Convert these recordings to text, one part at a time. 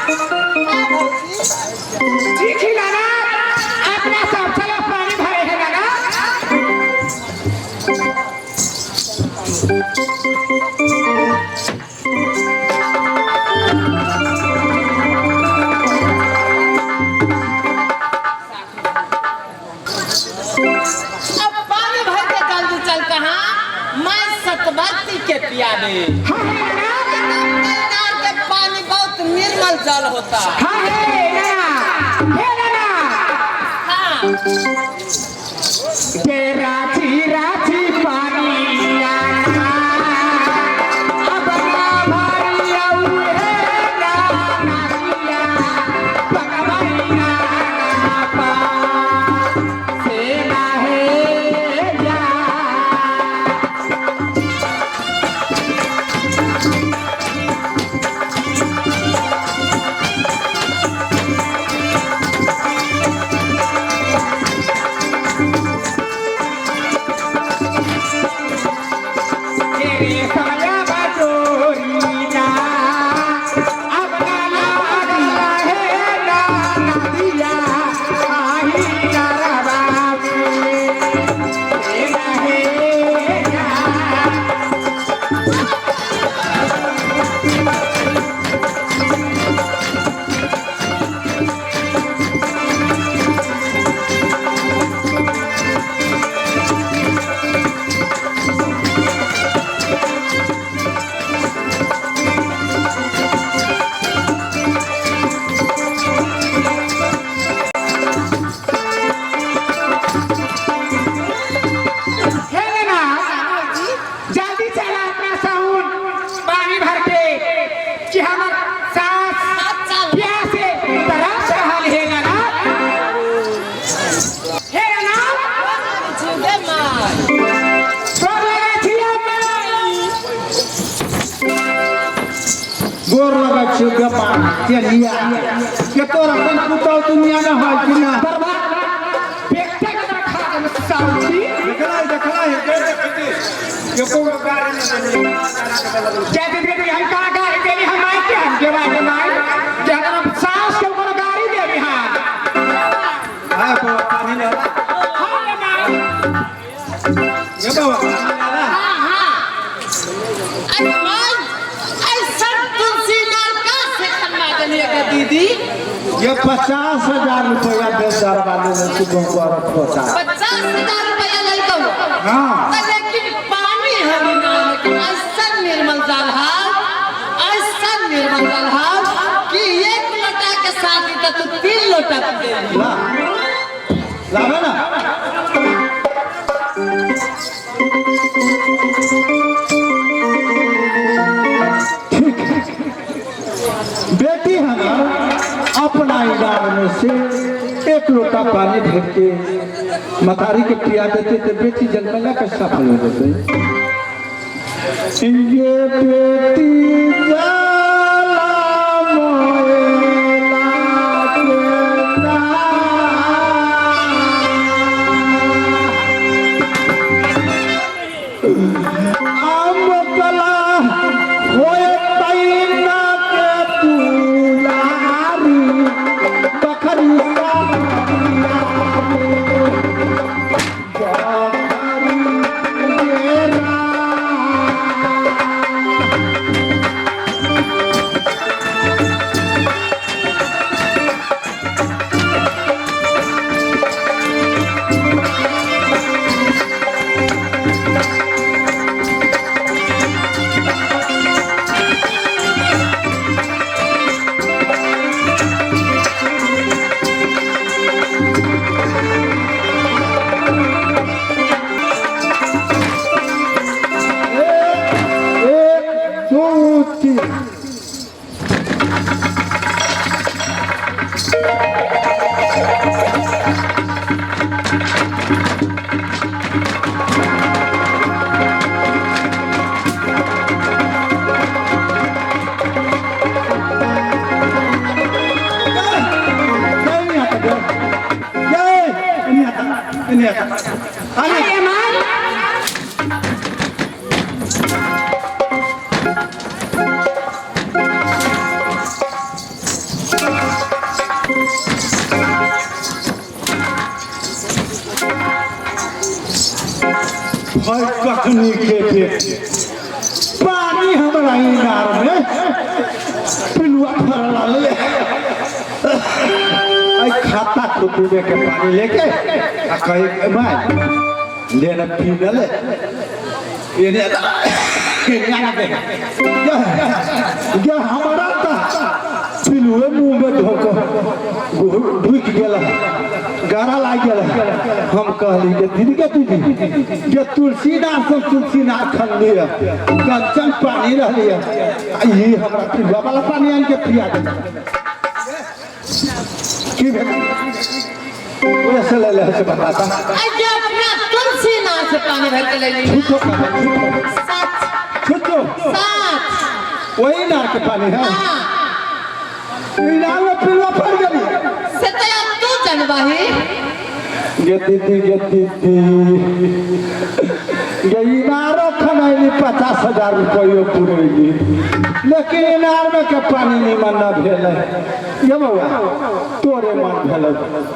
ठीक ही नाना, अपना सब चलो पानी भरे है नाना। अब पानी भर के जल्दी चल कहाँ मैं सतबत्ती के पियाबे। हाँ है नाना। कलनार के पानी बहुत निर्मल जल होता। हाँ है नाना, हे नाना। हाँ। के राची राची पानी आना, अब ना भारी औ हे नाना किया, पकवैया पा, सेना है या। तेरे समया बटोरीना, अब ना लागिया है ना नदिया, आही नरवा में, तेरा है या। हे ना, जल्दी चला अपना साउन पानी भर के कि हमर सास चल। प्यास से तरस रहल हे नाना, हे नाना। छुगे माय। गोर लगै छी माय। गोर लगै छियौ गे बा, चलिया के तोर अपन पुतहु दुनिया में है कि ना? बर्बाद बेटे के तरह खा के साउती। देखला देखला हे के देखते एको गो गाड़ी नहीं। क्या दिन के हम कहाँ गाड़ी देली हम माय के, हम के माय के माय के हम सास के ऊपर गाड़ी देली। हां। हां बाबा, पानी ले ला। हां रे माय। ये बाबा, पानी ले ला। हाँ हाँ, अरे माय, ऐसा तुलसी नाल का से खन्ना देलिए का दीदी? ये 50,000 रुपया बेचार वाले ने सुबह को पहुंचा। 50,000 रुपया ललकौ? हाँ। लेकिन पानी हरी नाल में ऐसा निर्मल जल है, ऐसा निर्मल जल है कि एक लोटा के साथ ही तो तू 3 लोटा पी लेली। ला लावे ना। ठीक, बेटी हमार अपना इनार में से एक लोटा पानी भर के मतारी के पिया देते तो बेटी जन्मला का सफल हो जाते। ये बेटी जाला मोएला के ना। आम कला होए तैना के दुलारी बखरी सारिया बखरी मेरा। एक, दो, तीन। नहीं आता क्या? नहीं आता, नहीं आता। हां रे माय। बेटी पानी हमरा इनार में पिलुआ फरला ले आई खाता को पीने के पानी लेके आ कहे माय ले ना पी ले ये ये हमारा ता पिलुए मुंह में धोको ढुक गेल गारा लाग गेल। हम कहली के दीदी के दीदी के तुलसीदास सब तुलसीनाथ खनली है कंचन पानी रहली है ये हमरा पिलुआ वाला पानी आन के पिया दे की भेल वैसे ले ले से बताता अरे अपना तुलसीनाथ से पानी भर के ले ली। छूटो का सच छूटो सच वही नार के पानी है हाँ इनार में पिलुआ पड़ गई से तो अब तू जनवाही गे दीदी गे दीदी गे इनारो खनैली 50,000 रुपये पुरैली लेकिन इनार में के पानी निमन न भेल ये बउआ तोरे मन भेल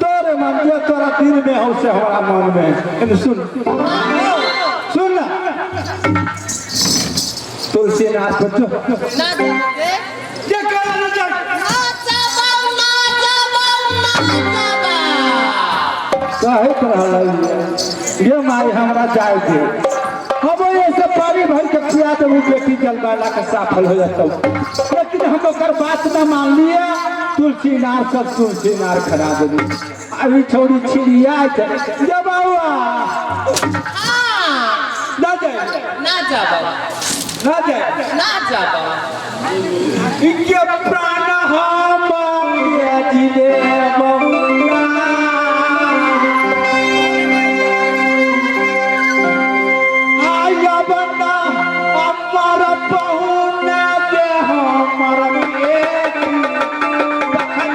तोरे मन जे तोरा दिल में हो से हमरा मन में। एने सुन सुन ना तुलसीनाथ बच्चो ना जाते ये करा ना जा ना जाबाऊ ना जाबाऊ ना जाबा। कहत रहल ये माई हमरा जाए दे अब ऐसे पानी भर के पिया देबू बेटी जलमाला के सफल हो जाता लेकिन हम ओकर बात न मान लिया तुलसीनाथ सब तुलसीनाथ खड़ा देबू अभी छोड़ी छिड़िया जब आवा हाँ ना जाए ना जाबाऊ ना जाए ना जाबाऊ इनके प्राण हम जिले बउआ आया बना अमर पहुना दे हमर बेटी तखन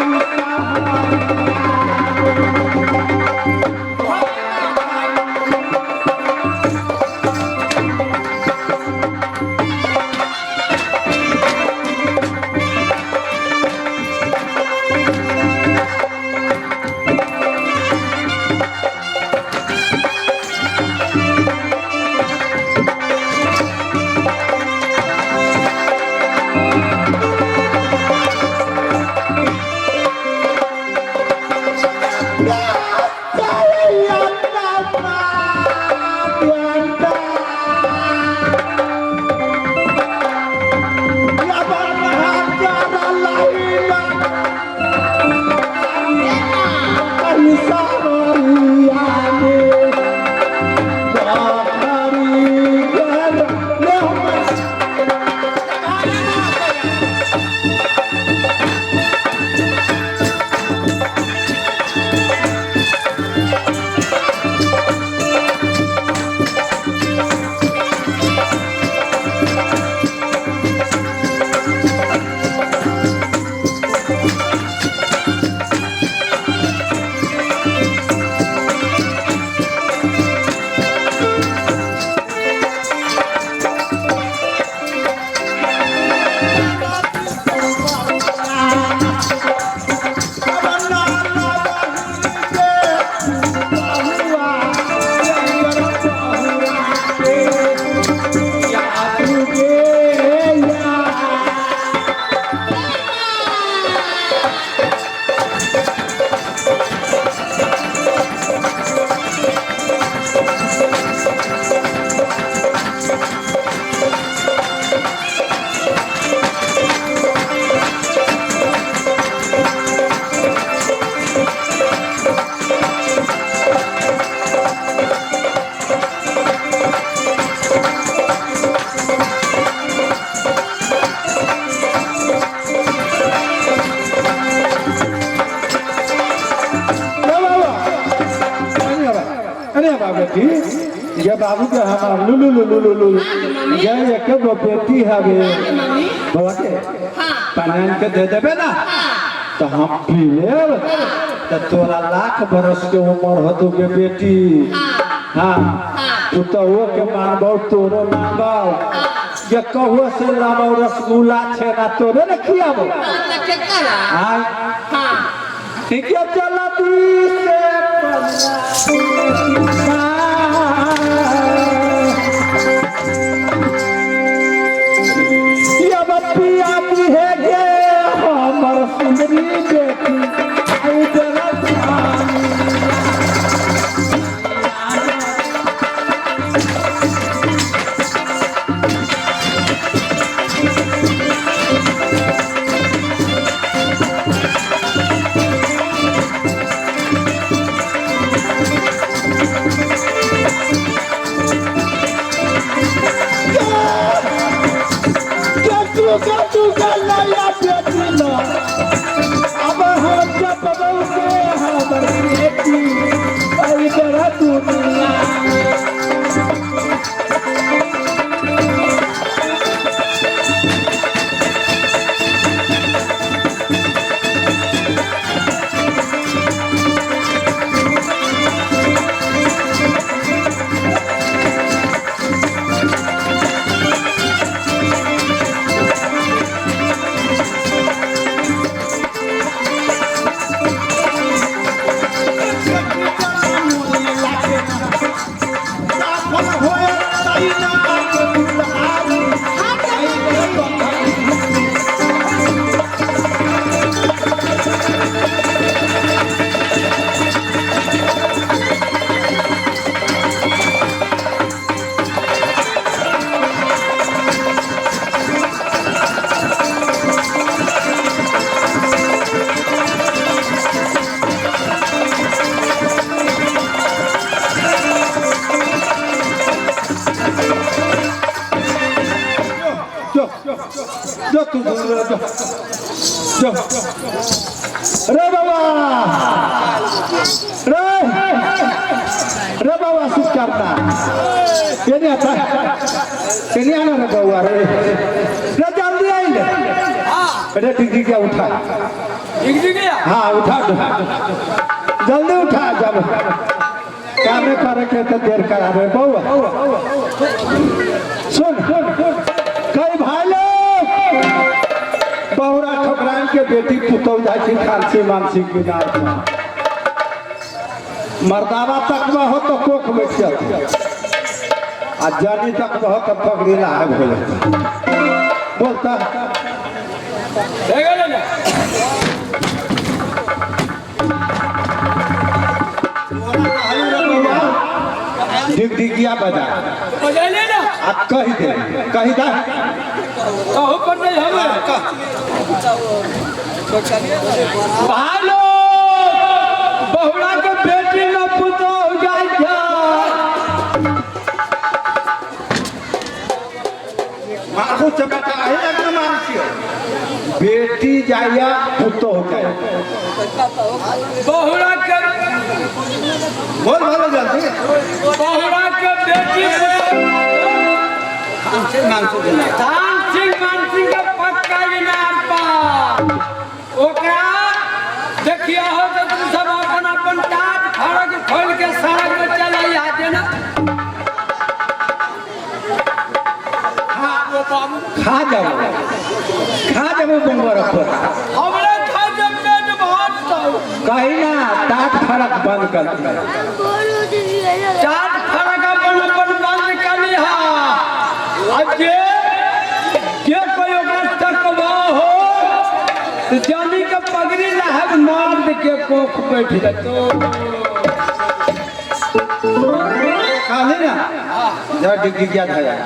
अरे बाबा बेटी ये बाबू के हमार लुलु लुलु लुलु ये एक गो बेटी हवे बाबा के पानी के दे देबे ना तो हम पी लेब तो तोरा लाख बरस के उम्र होतो के बेटी। हाँ तू तो वो के मानबौ तोरो मानबौ ये कहुआ से लाबौ रसगुल्ला छेना तोरे ने खियाबो। हाँ ठीक है चला दी से बेटी आई तेरा स्वामी। कतू कतू नया बेटी लो अब हम जब बहू के हमर बेटी आई तेरा दुनिया। जो जो तू जो जो रे बाबा रे रे बाबा सुख करता ये नहीं आता ये नहीं आना रे बाबा रे रे जल्दी आई ले। अरे ठीक ठीक क्या उठा ठीक ठीक गया। हाँ उठा दो जल्दी उठा जब कामे करे के तो देर करा रे बाबा। सुन कई भाई लोग बहुरा ठोकरान के बेटी पुतौ जाए छी खानसी मानसी बिना मर्दावा तक में हो तो कोख बैठ जाते आ जानी तक में हो तो पगड़ी लाभ हो जाता बोलता ना। डिग डिगिया बजा बजा ले ना आ कही दे कही दा कहू पर नहीं हमें। भाई लोग बहुरा के बेटी न पुतोह जाय छै। मारू चपेटा है लगना मानसी बेटी जाया पुतोह जाया बहुरा के बोल भालो जल्दी बहुरा के बेटी धान सिंह मानसिंह के पक्का इनाम पा ओकरा देखियो हो तो तुम सब अपन अपन टाट फड़क खोल के सड़क में चला आते ना। खा जाओ बंगर पर हमरे खा जब पेट भर जाओ कहीं ना टाट फड़क बंद कर टाट फड़क अपन अपन बंद कर लिहा आ जे कोई ओकरा तकवा हो तो जानी के पगड़ी लाहब मार के कोख बैठ जतो। खाली ना जा डिग्गी क्या था यार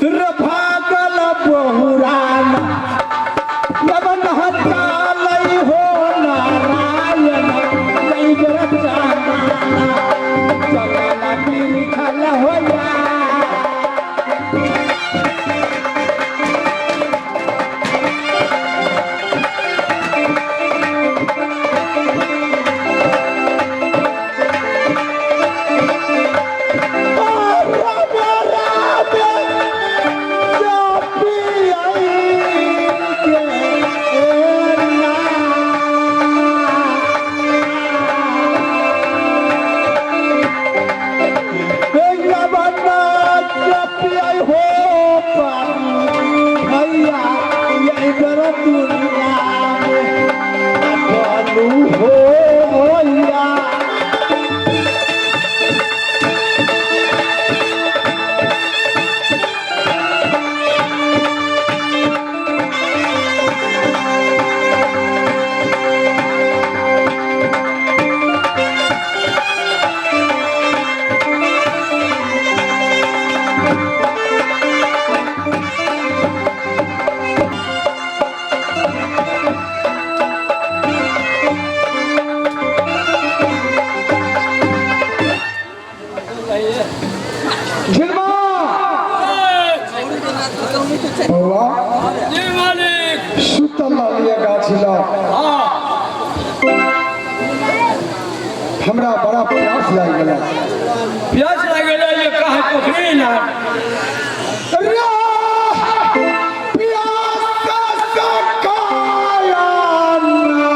रफागल बहुराना लबन हतालई हो नारायण लई बरचाना चकला लिखल होया। जी मालिक। सुतल रहलियै गाछी लग। हाँ। हमरा बड़ा प्यास लागि गेल। प्यास लागल है, ये कहा पोखरी ना। रे प्यास से काया ना।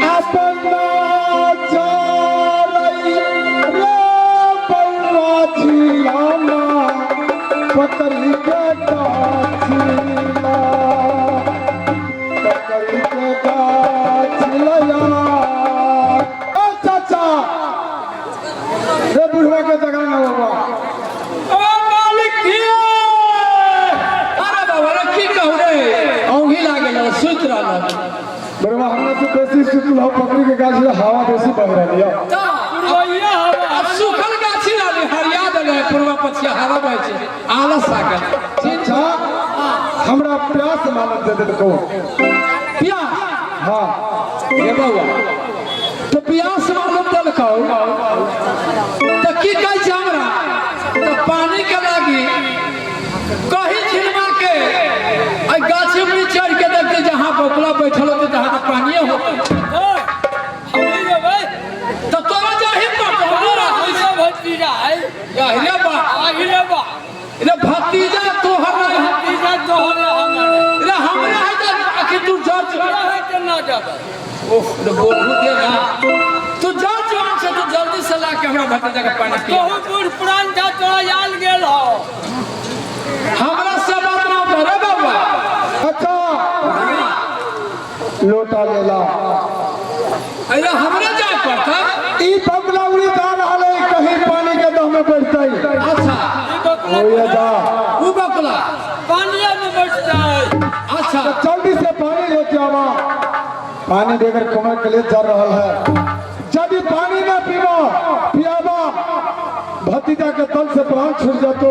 अपना जारई रे बउआ झिलाना, पकड़ी के गाछीला, पकड़ी के गाछीला। ए चाचा रे, बुढ़वा के जगाना बाबा। ओ मालिक थिए। अरे बाबा रे, की कहू रे, औंघी लागल रहे, सुति रहल। बुढ़वा हमरा से बेसी सुतल हो। पकड़ी के गाछ ले हवा बेसी बह रहली है। पुरवैया हवा। आ सुखल गाछी रहले, हरिया देले पूर्वा पछिया हवा बहै छै, आलस आ गेल। अच्छा, हमरा प्यास मालूम दे देलको। प्यास? हाँ। हे बउआ, तो प्यास मालूम देलकौ तऽ की कहै छै हमरा तऽ पानी के लागी कही झिलमा के एहि गाछी वृक्ष चढ़ के देखते, जहाँ बकुला बैठल होते तहाँ तऽ पानिये होते। हमही जेबै। तऽ तोरा जाही पड़तौ हमरा। ऐसा भतीजा है। रे बा। आहिले बा। रे भतीजा तोहर नहीं। भतीजा तोहरे हमर। रे हमरा है तऽ आखिर तू जज तोरा है तऽ ना जेबै। ओह रे, बोलू दे ना, तू जज जवान छै, तू जल्दी से ला के हमरा भतीजा के पानी पिया। तोहू बूढ़ पुरान जा, तोरा याद गेल हो। हमरा से बात ना होता रे बाबा। अच्छा, लोटा लेला। अरे हमरे जाय पड़ता। ई बगला उड़ी जा रहल है, कहीं पानी के दह में बैठतै। अच्छा। ई बकुला। ओ ये जा। उ बकला। पानिया में बैठता है। अच्छा। तो जल्दी से पानी लेके आवा। पानी देकर कमर के लिए जा रहा है। जब ये पानी ना पीवा पियावा, भतीजा के तल से प्राण छूट जातो,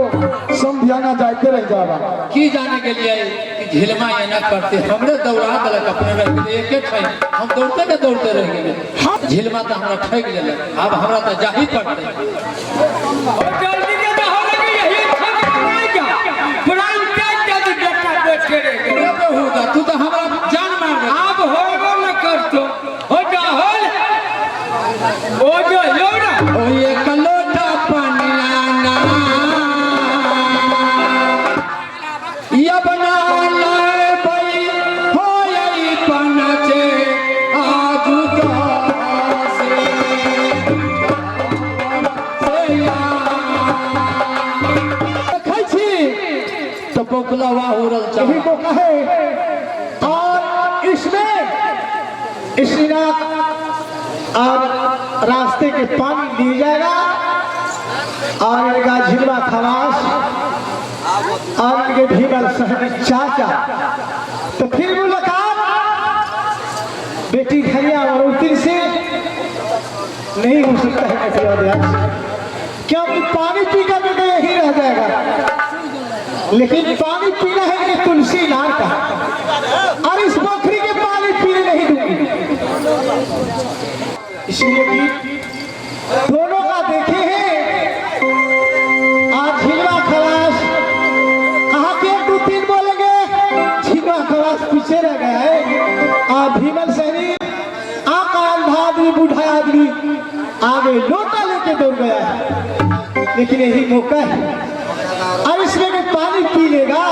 समधियाना जाते रह जावा। की जाने के लिए कि झिलमा एना करते, हमरे दौड़ा देलक, अपने रह गेलै एके ठै, हम दौड़ते के दौड़ते रह गेलै। झिलमा तऽ हमरा ठकि लेलक, आब हमरा तऽ जाही पड़तै। और जल्दी के तो हो लगे, यही ठग नहीं का प्राण त्याग दे, बेटा बैठ के रह गए। रे बेहुदा, तू तऽ हमरा जान मार दे। अब होबो न करतो, हो जा हो, ओ जो यो ना। ओ एक लोटा पानी आना, या बना लाए भाई हो यही पनचे आजू से से या। देखै छी तऽ बौकला वाह उड़ल यही चाह। मौका है और इसमें श्रीनाथ और रास्ते के पानी ली जाएगा और इनका झिलवा खवास और इनके भीमल सहनी चाचा। तो फिर मुलाकात बेटी खरिया और से नहीं हो सकता है नटुआ दयाल से, क्योंकि पानी पीकर बेटा यही रह जाएगा, लेकिन पानी पीना है इनके तुलसी नार का और इस पोखरी के पानी पीने नहीं दूंगी। इसलिए कि दोनों का देखे हैं, आज झिलवा खवास कहा के एक दो तीन बोलेंगे, झिलवा खवास पीछे रह गया है और भीमल सैनी आका अंधा आदमी, बूढ़ा आदमी आगे लोटा लेके दौड़ गया है। लेकिन यही मौका है और इसमें भी पानी पी लेगा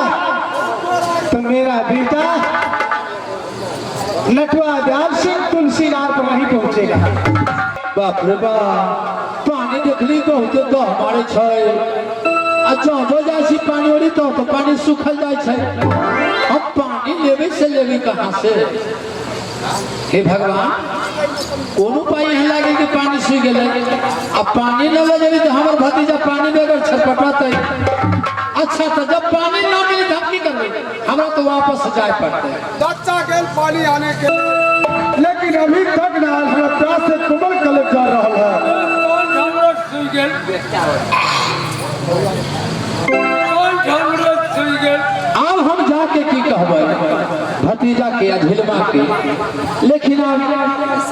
तो मेरा बेटा नटुआ दयाल सिंह तुलसी नार पर नहीं पहुंचेगा। बाप रे बाप, पानी देखली बहुते दह मारे छै आ जँ जँ जाइ छी पानी ओरी तो पानी सुखल जाइ छै। हम पानी लेबै से लेबै कहाँ से? हे भगवान, कोनो उपाय एहन लागे कि पानी सूखि गेलै। आ पानी न लऽ जेबै तऽ हमर भतीजा पानी बगैर छटपटतै। अच्छा, तऽ जब पानी न मिली तऽ हम की करबै? हमरा तऽ वापस जाय पड़तै। बच्चा गेल पानी आने के, लेकिन अभी तक ना आयल। हमरा प्यास से कुमल कलप जा रहा है। कौन हमरो सुई गेल, कौन हमरो सुई गेल। आब हम जाके की कहबै भतीजा के आ झिलमा के? लेकिन आब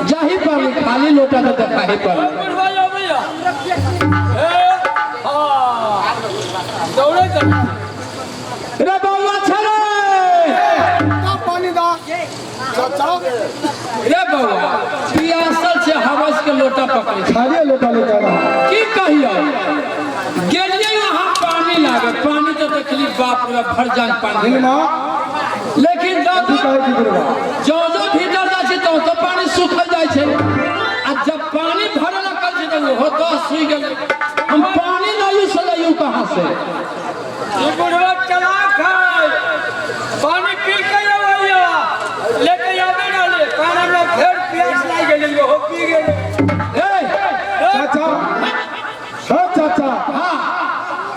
जाही पड़लै, खाली लोटा तऽ देखाही पड़लै। बुढ़वा अबैया ए। चाचा। रे बउआ, पियासल छै, हवस के लोटा पकड़े छै। खाली लोटा लेके आना। की कहियो, गेलियै वहाँ पानी लागे, पानी तो देखली बाप रे भर जान पानी। भीमा। लेकिन की कहै छी बुढ़वा? जो जो भीतर जाइ छै तो पानी सूखल जाइ छै, आ जब पानी भरे लगल छै तऽ ओहो दस सुइ गेलै। हम पानी लायू से लायू कहाँ से? ई बुढ़वा चलाक है, पानी पी के अबैया लेके आबे रहले, कान हमरा फेर प्यास लागि गेलै, ओहो पी गेलै। ए चाचा, हाँ चाचा,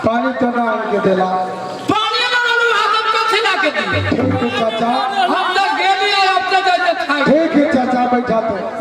पानी तो ना आन के देला। पानी ना लालू, हाथ हम कथी ला के दिए? ठीक है चाचा। हम तो गेली और अब तो जाते खाए। ठीक है चाचा, बैठा तो।